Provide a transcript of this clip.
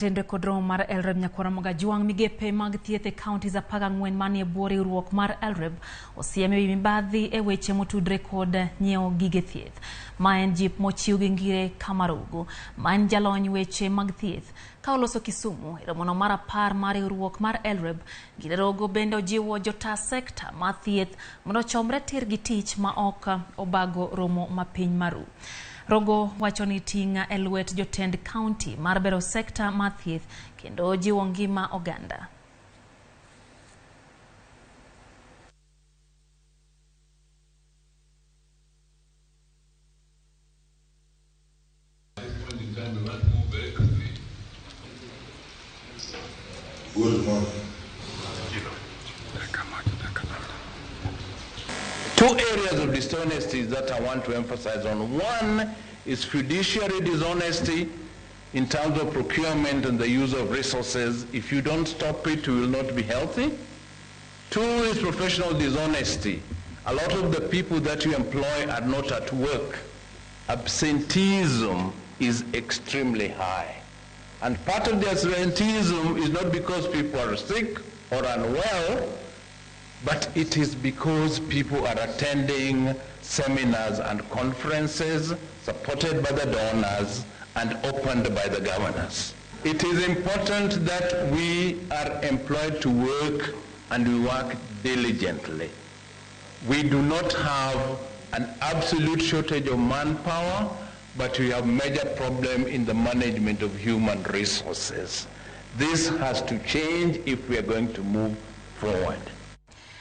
Tenre kod romo mar LREB Nyakwara Mogajwang' migepe mag thieth e counties 14 manie bwo riwruok mar LREB osiem ewi mibadhi e weche motudre kod nyiewo gige thieth. Ma en jip mochiw gi Ngire Kamarugu, ma en jalony weche mag thieth. Ka oloso Kisumu e romono mar 10 mar riwruok mar LREB, Ngire Rogo bende ojiwo jota sekta mar thieth mondo ochomre tir gi tich ma ok obago romo ma piny maru. Rogo wacho ni ting' e lwet jotend county mar bero sekta mar thieth kendo jiwo ngima oganda. Good morning. Two areas of dishonesty that I want to emphasize on. One is fiduciary dishonesty in terms of procurement and the use of resources. If you don't stop it, you will not be healthy. Two is professional dishonesty. A lot of the people that you employ are not at work. Absenteeism is extremely high. And part of the absenteeism is not because people are sick or unwell, but it is because people are attending seminars and conferences supported by the donors and opened by the governors. It is important that we are employed to work and we work diligently. We do not have an absolute shortage of manpower, but we have major problem in the management of human resources. This has to change if we are going to move forward.